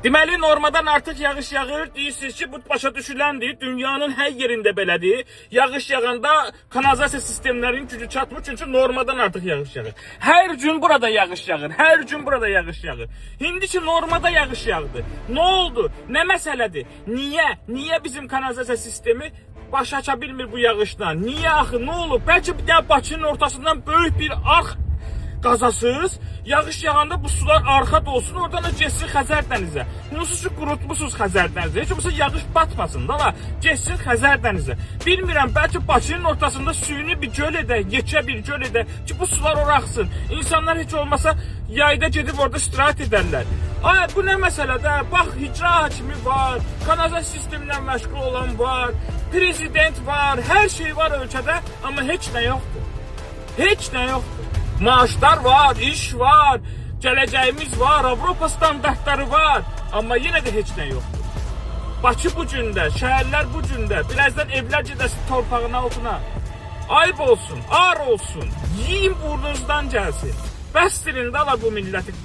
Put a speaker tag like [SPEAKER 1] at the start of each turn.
[SPEAKER 1] Deməli normadan artıq yağış yağır. Deyirsiniz ki, bu başa düşüləndir. Dünyanın hər yerində belədir. Yağış yağanda kanalizasiya sistemlərinin gücü çatmır, çünki normadan artıq yağış yağır. Hər gün burada yağış yağır. Hər gün burada yağış yağır. İndi ki normada yağış yağdı. Nə oldu? Nə məsələdir? Niyə? Niyə bizim kanalizasiya sistemi baş aça bilmir bu yağışdan? Niyə axı? Nə olub? Bəlkə bir dənə Bakının ortasından böyük bir arx qazasız, yağış yağanda bu sular arxa dolsun, oradan da getsin Xəzər dənizə. Onsuz ki qurutmusunuz Xəzər dənizə. Heç olmasa yağış batmasın da, la, getsin Xəzər dənizə. Bilmirəm, bəlkə Bakının ortasında süni bir göl edək, yekə bir göl edək ki, bu sular ora axsın. İnsanlar heç olmasa yayda gedib orada istirahət edərlər. Ay bu nə məsələdir? Bax icra hakimi var, kanalizasiya sistemindən məşğul olan var, prezident var, hər şey var ölkədə, amma heç nə yoxdur. Heç nə yoxdur. Maaşlar var, iş var, gələcəyimiz var, Avropa standartları var, amma yenə də heç nə yoxdur. Bakı bu gündə, şəhərlər bu gündə, birazdan evlər gedəsi torpağın altına. Ayıb olsun, ar olsun, yiyin burnunuzdan gəlsin. Bəsdirin dala bu milləti.